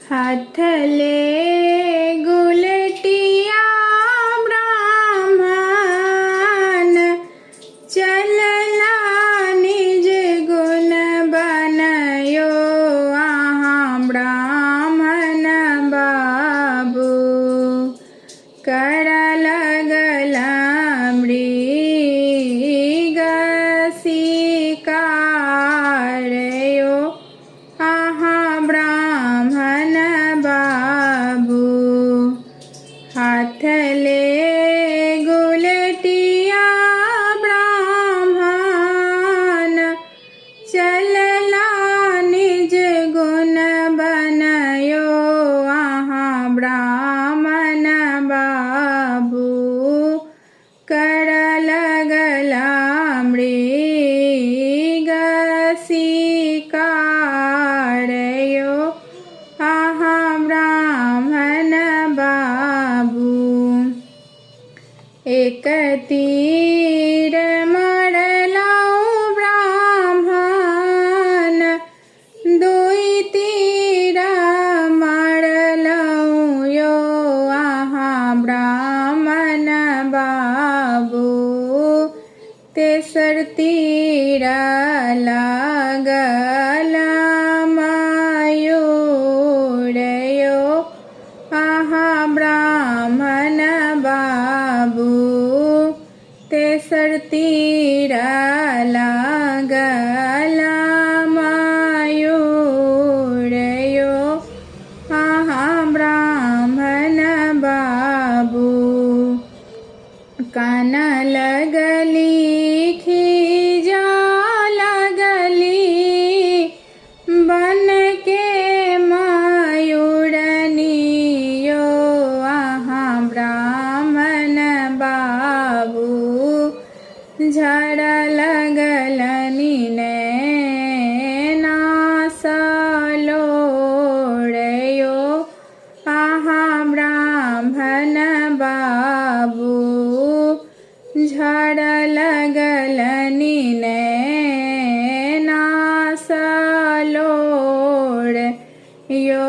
हाथ ले गुलटिया ब्राह्मण, चलला निज गुण बनयो अहाँ ब्राह्मण बाबू। कर लगल मृग शिकार यो अहाँ ब्राह्मण बाबू। हाथ ले गुलटिया ब्राह्मण, चलला निज गुण बनयो अहाँ ब्राह्मण बाबू। कर लगल मृग शिकार यो अहाँ ब्राह्मण बाबू। एक तीर मारलहुँ ब्राह्मण, दुई तीर मारलहुँ यो अहाँ ब्राह्मण बाबू। तेसर तीर लागल मयूर यो अहाँ ब्राह्मण बाबू। तेसर तीर लागल मयूर यो अहाँ ब्राह्मण बाबू। कान लगली खीजा लगली, बन के मयूरनी यो अहाँ ब्राह्मण बाबू। झड़ लगलनि नैना सलोर यो अहाँ ब्राह्मण बाबू। झड़ लगलनि नैना सलोर यो